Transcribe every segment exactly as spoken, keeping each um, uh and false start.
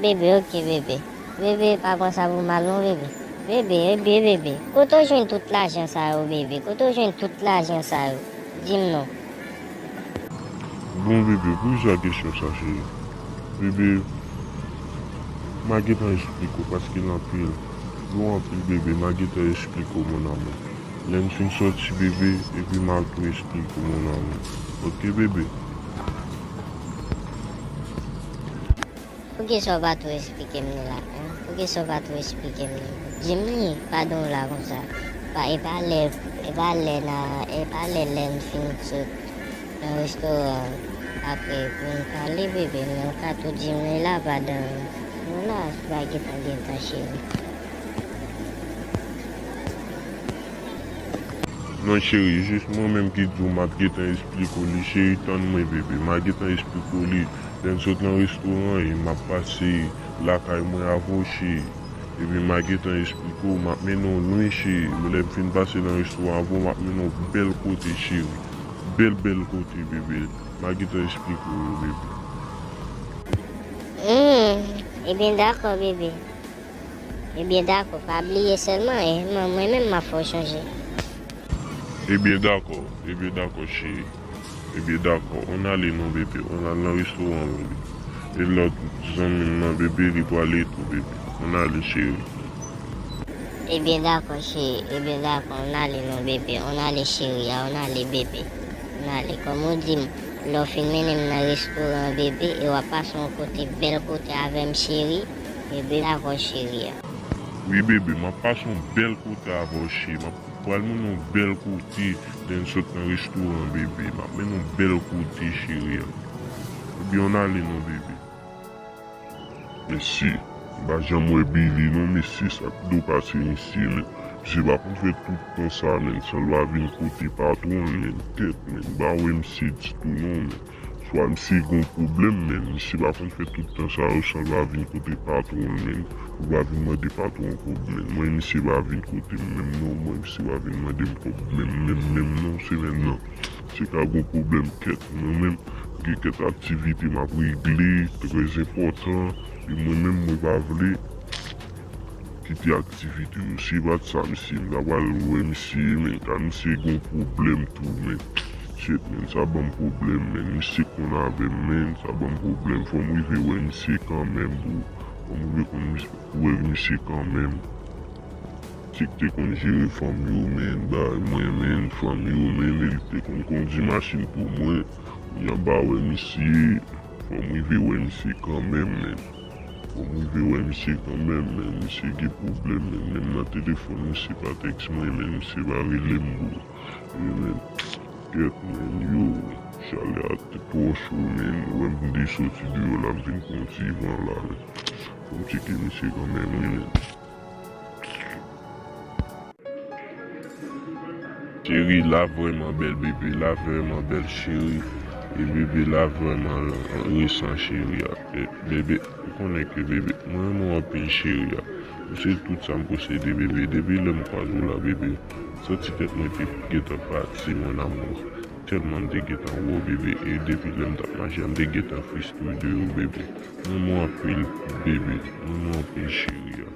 Bebe, oke, bebe. Bebe, pa pran sa pou mal non, bebe. Bebe, bebe, bebe. Kote w jwenn tout lajan sa yo, bebe? Kote w jwenn tout lajan sa yo? Di m non. Bon, bebe, poukisa kesyon sa, cheri? Bebe, m a gentan esplike w paske l anpil. Dlo anpil, bebe, m a gentan esplike w, mon amour. Lè n fin sòti, bebe, epi m a tou esplike w, mon amour. Oke, bebe? Poukisa w pa tou esplike m li la, en? Poukisa w pa tou esplike m li? Di m li, pa don w la konsa. Pa, e pa lè, e pa lè na, e pa lè lè n fin sot nan restoran an. Apre, pou n pale, bebe, men w ka tou di m li la pandan nou la, si w pa gentan gen tan, cheri. Non, cheri, jis mwen menm ki di w m ap gentan esplike w li, cheri, tann mwen, bebe. M a gentan esplike w li. Lè n sot nan restoran an, e m ap pase lakay mwen avè w, cheri. Epi m a gentan esplike w, m ap mennen w lwen, cheri. Lè m fin pase nan restoran avè w, m ap mennen w bèl kote, cheri. Bèl, bèl kote, bebe. M a gentan esplike w yo, bebe. Hmm, ebyen dakò, bebe. Ebyen dakò, pa bliye sèlman, e, mwen, mwen menm m ap fè w chonje. Ebyen dakò, ebyen dakò, cheri. Ebyen dakò, on ale non, bebe, on al nan restoran, bebe. E lòt zanmi m nan, bebe, li prale tou, bebe. On ale, cheri. Ebyen dakò, cheri, ebyen dakò, on ale non, bebe, on ale, cheri a, on ale, bebe. On ale, kòm ou di m, lè w fin mennen m nan restoran, bebe, e w ap pase yon kote, bèl kote avè m, cheri, ebyen dakò, cheri a. Wi, bebe, m ap pase yon bèl kote avè w, cheri. M ap pral mennen w bèl kote lè n sot nan restoran, bebe. M ap mennen w bèl kote, cheri a. Ebyen, on ale non, bebe. Mesye, m pa janm wè Billy non, mesye, sa k do pase misye, men. Misye pa konn fè tout tan sa, men, san l pa vin kote patwon l, men, tèt, men, m pa wè misye ditou non, men. Swa misye gon pwoblèm, men, misye pa konn fè tout tan sa yo san l pa vin kote patwon l, men, pou l pa vin mande patwon kòb, men. Mwen, misye pa vin kote m menm non, mwen, misye pa vin mande m kòb menm, menm, menm non, semèn nan. Se ka gon pwoblèm kèt mwen menm, gen kèt aktivite m ap regle, trè enpòtan, e mwen menm mwen pa vle kite aktivite yo. Si e pa t sa, misye, m ta pral wè misye, men ka misye gon pwoblèm tou, men. Shit, men, sa ban m pwoblèm, men. Misye konn avè m, men, sa ban m pwoblèm. Fò m rive wè misye kanmenm, bro. Fò m rive konn mis-, wè misye kanmenm. Misye ki te konn jere fanmi yo, men, bay mwen, men, fanmi yo, men, e li te konn kondi machin pou mwen. Kounye a m pa wè misye, fò m rive wè misye kanmenm, men. Fò m rive wè misye kanmenm, men, misye gen pwoblèm, men, menm nan telefòn, misye pa tèks mwen, men, misye pa rele m, bro. Yo, men, kèt, men, yo, chalè a te twò cho, men, ou wè m te soti deyò la, m vin pran yon ti van la, men. Fò m tcheke misye kanmenm, wi, men. Cheri, la vrèman bèl, bebe, la vrèman bèl, cheri. E bebe, la vrèman resan, cheri a. E bebe, ou konnen ke bebe, mwen renmen w anpil, cheri a. Ou se tout sa m posede, bebe. Depi lè m kwaze w la, bebe, m santi tèt mwen te gentan pati, mon amour. Tèlman m te gentan wè w, bebe. E depi lè m t ap mache a, m te gentan fristre de ou, bebe. M renmen w anpil, bebe. M renmen w anpil, cheri a.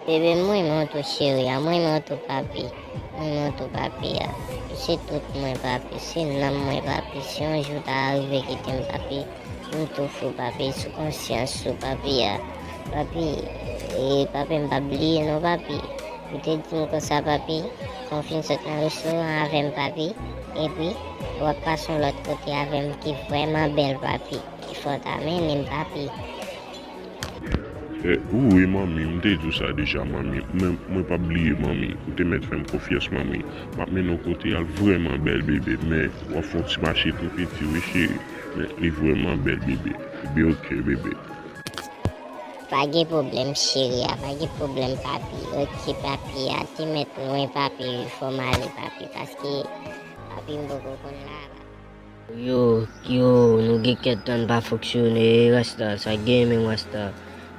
Bebe, m renmen w tou, cheri a. M renmen w tou, papi. M renmen w tou, papi a. Ou se tout mwen, papi. Se nanm mwen, papi. Si yon jou w ta rive kite m, papi, m tou fou, papi. Sou konsyans ou, papi a. Papi, e, papi, m p ap bliye non, papi. Ou te di m konsa, papi, kan w fin sot nan restoran avè m, papi. Epi, w ap pase yon lòt kote avè m ki vrèman bèl, papi. Ki fò w ta mennen m, papi. E, wi, manmi, m te di w sa deja, manmi. Men, mwen p ap bliye, manmi. Ou te mèt fè m konfyans, manmi. M ap mennen w kote al vrèman bèl, bebe. Men, w ap fè yon ti mache tou piti, wi, cheri. Men, li vrèman bèl, bebe. Ebyen, oke, bebe. Pa gen pwoblèm, cheri a. Pa gen pwoblèm, papi. Oke, papi a. Te mèt lwen, papi. Fò m ale, papi. Paske, papi, m poko konn la, papi. Yo, yo, nou gen kèt an pa fonksyone, Rasta, sa gen menm, Rasta.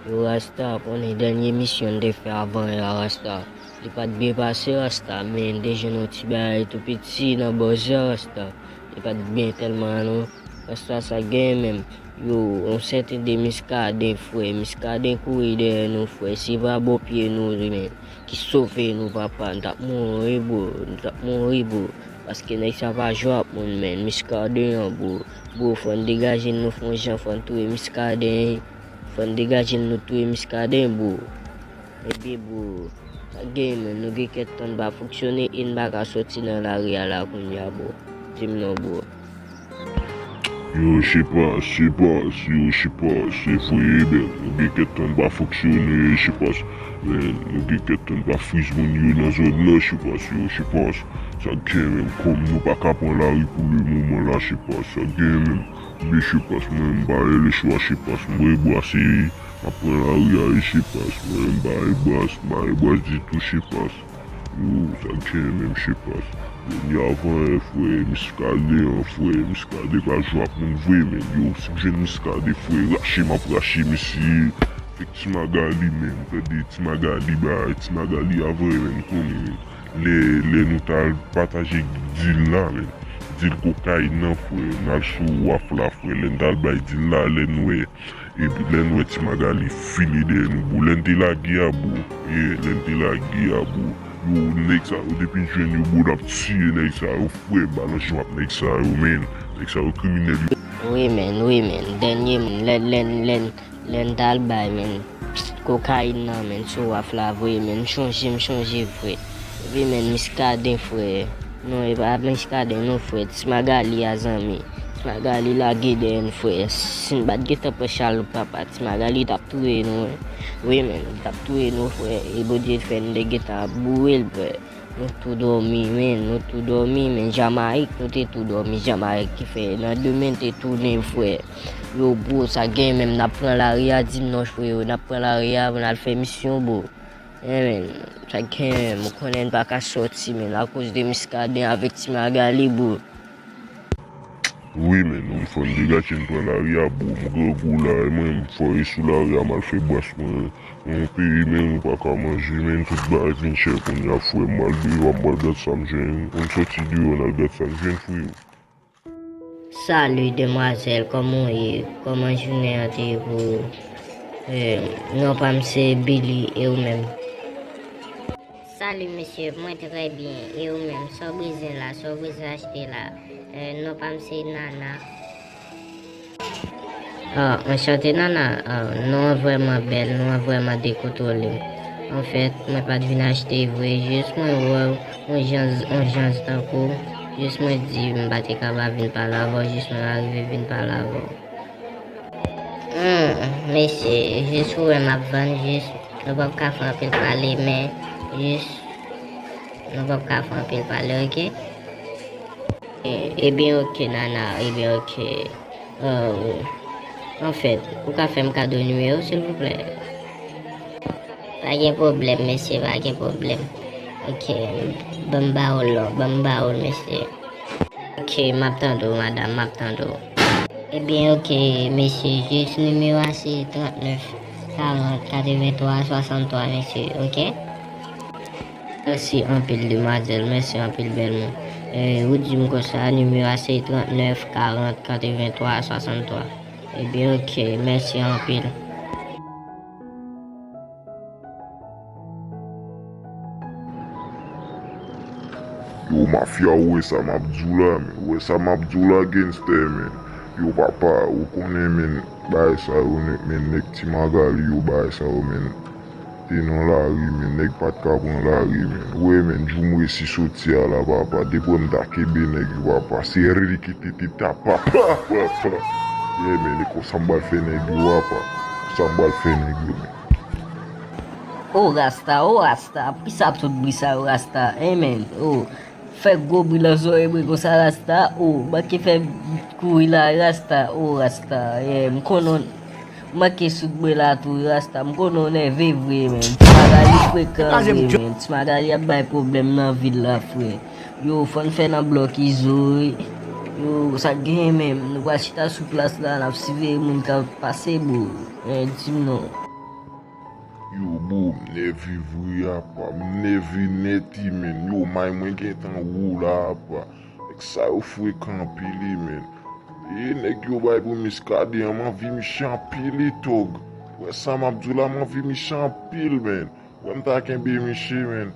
Yo, Rasta, konnen dènye misyon n te fè avan yè a, Rasta. Li pa t byen pase, Rasta, men n te jwenn yon ti bagay tou piti nan bòz la, Rasta. Li pa t byen tèlman, non. Sa, sa genyen menm. Yo, yon sèten de Miskaden, frè. Miskaden kouri dèyè nou, frè. Se pa bon pye nou, men, ki sove nou, papa. Nou t ap mouri, bro. Nou t ap mouri, bro. Paske nèg sa pa jwe ak moun, men. Miskaden an, bro. Bro, fò n degaje n, nou fè yon jan, fò n touye Miskaden. Fò n degaje n, nou touye Miskaden, bro. Ebyen, bro, sa genyen, men, nou gen kèk tan n pa fonksyone e n pa ka soti nan lari a la kounye a, bro. Di m non, bro. Yo, Chepas, Chepas, yo, Chepas, se vre, men, nou gen kèk tan n pa fonksyone, Chepas, men, nou gen kèk tan n pa friz moun yo nan zòn nan, Chepas, yo, Chepas, sa genyen, men, kòm nou pa ka pran lari pou le moman la, Chepas, sa genyen, men, men, Chepas, mwen, m pa gen lechwa, Chepas, mwen, bwa, se, m ap pran lari a, wi, Chepas, mwen, m pa gen bras, m pa gen bras ditou, Chepas. Yo, sa k genyen menm, Chepas? Dènye avan yè, frè, Miskaden an, frè, Miskaden ka jwe ak moun vre, men yo, si m jwenn Miskaden, frè, rache m ap rache, mesye. Fèk Ti Magali, men, tande, Ti Magali, bay, Ti Magali avan yè, men, konnen, men. Lè, lè nou t al pataje dil la, men, dil kokayin nan, frè, n al sou waf la, frè, lè n t al bay dil la, lè n wè Epi lè n wè Ti Magali file dèyè nou, bro. Lè n te lage a, bro. Yeah, lè n te lage a, bro. Yo, nèg sa yo, depi n jwenn yo, bro, n ap tiye nèg sa yo, frè, balanse w ak nèg sa yo, men. Nèg sa yo kriminèl, yo. Wi, men, wi, men. Dènye, men, lè, lè, lè, lè n t al bay, men, kokayin nan, men, sou waf la, vre, men, m chonje, m chonje, vre. Epi, men, Miskaden, frè. Non, e pa Miskaden, non, frè. Ti Magali a, zanmi. Ti Magali lage dèyè n, frè. Si n pa t gentan pran chaloup, papa, Ti Magali t ap touye nou, wi. Wi, men, li t ap touye nou, frè. E Bondye fè n te gentan ap boure l, frè. Nou tou dòmi, men, nou tou dòmi, men, Jamayik, nou te tou dòmi, Jamayik, ki fè nan demen te tounen, frè. Yo, bro, sa gen menm, n ap pran lari a, di m non, frè, yo, n ap pran lari a, pou n al fè misyon, bro. Yeah, men, sa gen, m konnen n pa ka sòti, men, akoz de Miskaden avèk Ti Magali, bro. Wi, men, nou fò n degaje n pran lari a, bro. M grangou la, e mwen, m fò e sou lari a, m al fè bras mwen. Yon peyi, men, nou pa ka manje, men, tout bagay vin chè kounye a, frè. M al deyò, m al gad sa m jwenn. Pou n sòti deyò, n al gad sa n jwenn, frè. Salut demwazèl, kòman w ye? Kòman jounen an te ye pou ou? Eh, non pa m se Billy, e ou menm? Salut mesye, mwen trè byen, e ou menm? Sa w bezwen la? Sa w bezwen achte la? Eh, non pa m se Nana. Ah, anchante Nana, ah, non an vrèman bèl, non an vrèman dekontwole. Anfèt, mwen pa t vin achte vre, jis mwen wè w, yon jan, yon jan tankou w, jis mwen di m pa te ka pa vin pale avè w, jis mwen arive vin pale avè w. Hmm, mesye, jis ou wè m ap vann, jis nou p ap ka fè anpil pale, men jis nou p ap ka fè anpil pale, oke? E, ebyen, oke, Nana, ebyen, oke. Euh, anfèt, ou ka fè m kado nimewo w, silvouplè? Pa gen pwoblèm, mesye, pa gen pwoblèm. Oke, ban m ba w l non, ban m ba w l, mesye. Oke, m ap tande w, madanm, m ap tande w. Ebyen, oke, mesye, jis nimewo a se trannèf karant katrevenntwa swasanntwa, mesye, oke? Mèsi anpil, demwazèl, mèsi anpil, bèl moun. E, ou di m konsa, nimewo a se trannèf karant katrevenntwa swasanntwa. Ebyen, oke, mèsi anpil. Yo, mafya, ou wè sa m ap di w la, men. Ou wè sa m ap di w la, genstè, men. Yo, papa, ou konnen, men, bagay sa yo, men, nèg Ti Magali yo, bagay sa yo, men. Te nan lari, men, nèg pa t ka pran lari, men. Ou wè, men, jou m resi soti a la, papa. Depi m ta kenbe nèg yo, papa. Se rikititita, papa, papa. Yeah, men, e konsa m pral fè nèg yo, papa. Konsa m pral fè nèg yo, men. O Rasta, o Rasta, poukisa tout bri sa yo, Rasta? Hein, men, o, fè gwo bri nan zòrèy mwen konsa, Rasta, o, manke fè kouri la, Rasta, o, Rasta, yeah, m konnen w manke soud mwen la tou, Rasta, m konnen w nève vre, men, Ti Magali frekan vre, men, Ti Magali ap bay pwoblèm nan vil la, frè. Yo, fò n fè nan blòk Izo, wi. Yo, sa k genyen menm, nou pral chita sou plas la, n ap siveye moun k ap pase, bro. Men, di m non. Yo, bro, m nève vre, apa. M nève nèt, wi, men. Yo, may mwen gentan wo la, apa. Nèg sa yo frekan anpil, wi, men. E nèg yo bay pou Miskaden an, m anvi misye anpil, e tòg. Wè sa m ap di w la, m anvi misye anpil, menn. Wè m ta kenbe misye, menn.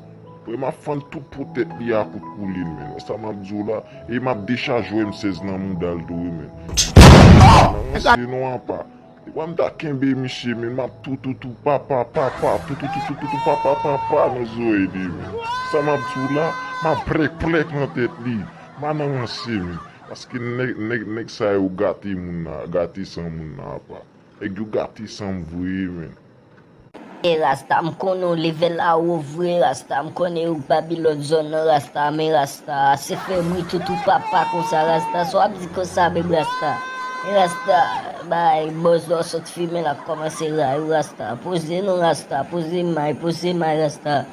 Wè m ap fann tout po tèt li a kout koulin, menn. Wè sa m ap di w la, e m ap dechaje M sèz nan mouda l tou, wi, menn. Nan ranse non apa. Wè m ta kenbe misye, menn, m ap tou, tou, tou, pa, pa, pa, pa, tou, tou, tou, tou, tou, tou, pa, pa, pa, pa, nan zòrèy li, menn. Sa m ap di w la, m ap plèk, plèk nan tèt li. M pa nan ranse, menn. Paske nèg, nèg, nèg sa yo gate moun nan, gate san moun nan apa. Nèg yo gate san m vre, menn. E Rasta, m konnen w leve la wo vre, Rasta. M konnen yo Babilòn zòn nan, Rasta. Men Rasta, se fè bri toutou papa konsa, Rasta. Sa w ap di konsa, menm Rasta. Men Rasta, bay bòz la w sot fimen l ap kòmanse ray ou, Rasta. Poze non, Rasta. Poze may, poze may, Rasta.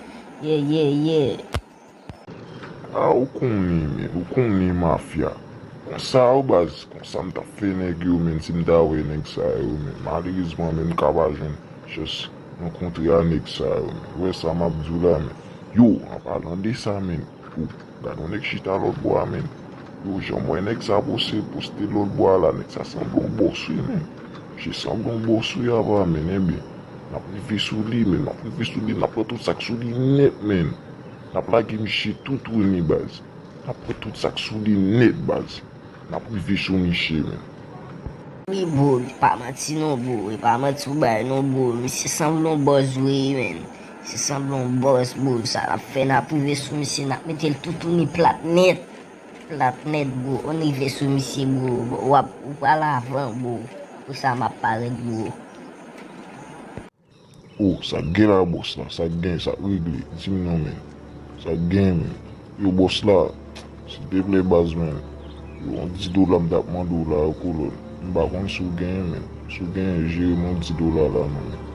Ye, ye, ye. A, ou konnen, menn, ou konnen mafya. Konsa yo, baz, konsa m t ap fè nèg yo, menn, si m ta wè nèg sa yo, menn. Malerezman, menn, m ka pa jwenn chans rankontre a nèg sa yo, menn. Ou wè sa m ap di w la, menn. Yo, an palan de sa, menn. Yo, gade yon nèg chita lòt bò a, menn. Yo, jan m wè nèg sa poste, poste lòt bò a la, nèg sa sanble yon bòs, wi, menn. Misye sanble yon bòs, wi, apa, menn, enben. N ap rive sou li, menn, n ap rive sou li, n ap pran tout sa k sou li nèt, menn. N ap lage misye toutouni, baz. N ap pran tout sa k sou li nèt, baz. N ap rive sou misye, menn. Wi, bro, e pa manti non, bro. E pa manti ou bay non, bro. Misye sanble yon bòs vre, menn. Misye sanble yon bòs, bro. Sa n ap fè, n ap rive sou misye, n ap mete l toutouni plat nèt. Plat nèt, bro. Ann rive sou misye, bro. W ap, ou pral avan, bro. Pou sa m ap parèt, bro. O, sa k gen la, bòs la? Sa k gen? Sa k regle? Di m non, menn. Sa k gen, menn? Yo, bòs la, silteplè, baz, menn. Yo, yon dis dola m t ap mande w la, yo, kolòn. M pa konn si w genyen, menn. Si w genyen, jere m yon dis dola la, non, menn.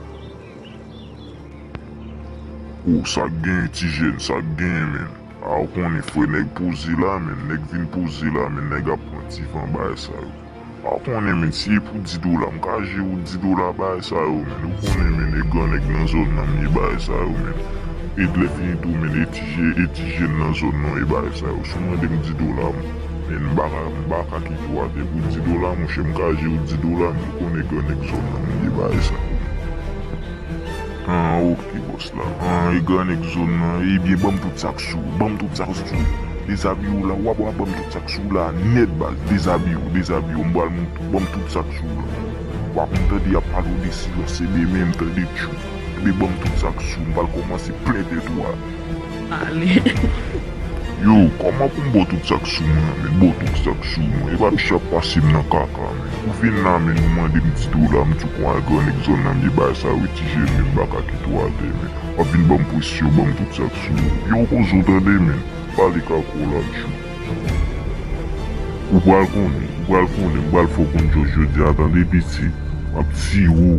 O, sa k gen, ti jèn? Sa k gen, menn? A, ou konnen, frè, nèg poze la, menn. Nèg vin poze la, menn. Nèg ap pran ti van, bagay sa yo. A, ou konnen, menn, si e pou dis dola, m ka jere w dis dola, bagay sa yo, menn. Ou konnen, menn, e gran nèg nan zòn nan m ye, bagay sa yo, menn. E lè fini tou, menn, e ti je-, e ti jèn nan zòn nan, e bagay sa yo. Si w mande m dis dola, menn, m pa ka, m pa ka kite w atè pou dis dola, monchè, m ka jere w dis dola, menn. Ou konnen gran nèg zòn nan m ye, bagay sa yo. An, oke, bòs la. An, e gran nèg zòn nan, ebyen, ban m tout sa k sou ou, ban m tout sa k sou ou. Dezabiye w la, w ap, w ap ban m tout sa k sou ou la, nèt, baz. Dezabiye w, dezabiye w, m pral mont-, ban m tout sa k sou ou la. W ap m tande y ap pale w de silans, ebyen, men m tande tchou. Ebyen, ban m tout sa k sou ou, m pral kòmanse plen tèt ou a. Ale. Yo, kòman pou m ba w tout sa k sou mwen an, menn? Ba w tout sa k sou mwen. E pa misye ap pase m nan kaka, menn. Ou vin la, menn, ou mande m dis dola, m di w konsa gran nèg zòn nan m ye, bagay sa yo, ti jèn, menn, m pa ka kite w atè, menn. W ap vin ban m presyon, ban m tout sa k sou ou. Yo, poze w tande, menn. Pale kaka w la, tchou. Ou pral konnen, ou pral konnen, m pral fè w konn jòj jodi a, tande, piti. M ap tiye w.